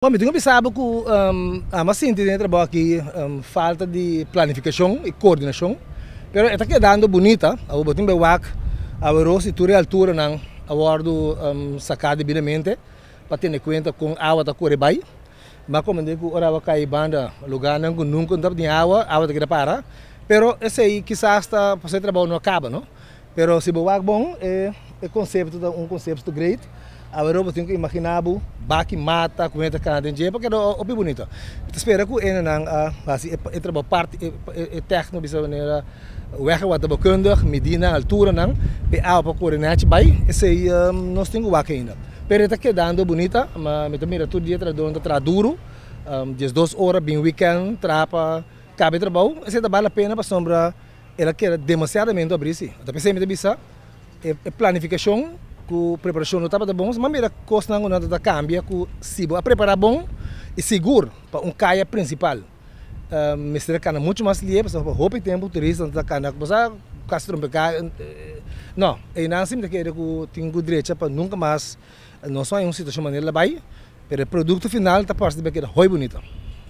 Bon, mi tin ku bisa bo ku ami a sinti den e trabou aki falta di planifikashon i koordinashon, pero e ta kedando bunita. Awor bo tin bai wak aweros di tur e alturanan a wòrdu saká debidamente pa tene kuenta kon awa ta kore bai. Mi a komprendé ku ora awa kai banda lugánan ku nunka no tabatin awa, awa ta keda para, pero esei kisas ta pasobra e trabou no a kaba, no? Pero si bo wak bon, e konsepto ta un konsepto great. Awor bo tin ku imaginá bo baki mata ku hende ta kana den dje pa keda hopi bunito. Mi ta spera ku hendenan a hasi e trabou parti e tèkniko bisa manera wegwaterbouwkundig, midí nan alturanan pa e awa por kore nèchi bai. Esei nos tin ku wak ainda. Pero e ta kedando bunita. Mi ta mira tur dia trahadónan ta traha duru, 12 ora bin wikènt traha pa kaba e trabou. Esei ta bal la pena pasobra. El a keda demasiadamente abrí si. Ta p'esei mi ta bisa e planifikashon ku preparashon no tabata bon. Ma mira kosnan ku nan ta kambia ku si bo a prepará bon i sigur pa un kaya prinsipal mester a kana muchu mas lihe pasobra pa hopi tempu turistanan ta kana bo sa kasi trompeká. No, einan si mi ta kere ku tin ku drecha pa nunka mas nos no hay un situashon manera la bai. Pero e produkto final ta parse di keda hoy bunita.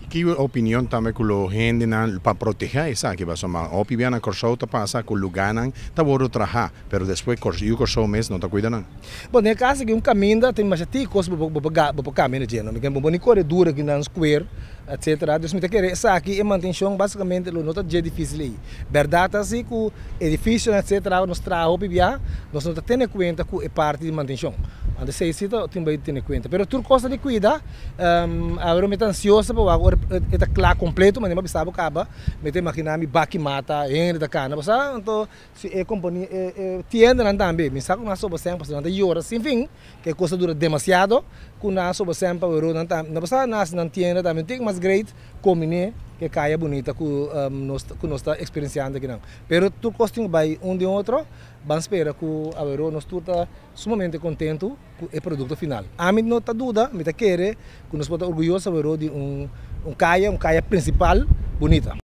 Ki opinion tambe ku lo hendenan pa protehá esaki? Pasobra hopi bia na Kòrsou ta pasa ku lugánan ta wòrdu trahá, pero despues yu Kòrsou mes no ta kuida nan. Bon, den e kas aki un kaminda tin masha tiki kos bo por kambia na dje, no? Mi ke bo ni kore duro aki nan square, etcetera. Dus mi ta kere esaki e mantenshon basikamente lo no ta dje difisil ei. Bèrdat ta si ku edifisionan etcetera nos traha hopi bia, nos no ta tene kuenta ku e parti di mantenshon. Anto esei si ta tin bai tene kuenta. Pero tur kos ta di kuida. Awor mi ta ansioso pa wak ora e ta kla kompleto, manera mi a bisa bo kaba, mi ta imaginá mi baki mata, hende ta kana. Bo sa? Anto si e kompania, e tiendanan tambe, mi sa ku nan a soba sèn pasobra nan ta yora sin fin, ku e kos ta dura demasiado, ku nan a soba sèn pa wero nan tambe. No bo sa nan hasi nan tienda tambe un tiki mas great kombiné ku e kaya bunita ku nos ku nos ta eksperensiando akinan. Pero tur kos tin ku bai un den otro, ban spera ku awero nos tur ta sumamente kontentu ku e produkto final. Ami no ta duda, mi ta kere ku nos por ta orguyoso awero di un kaya, un kaya prinsipal bunita.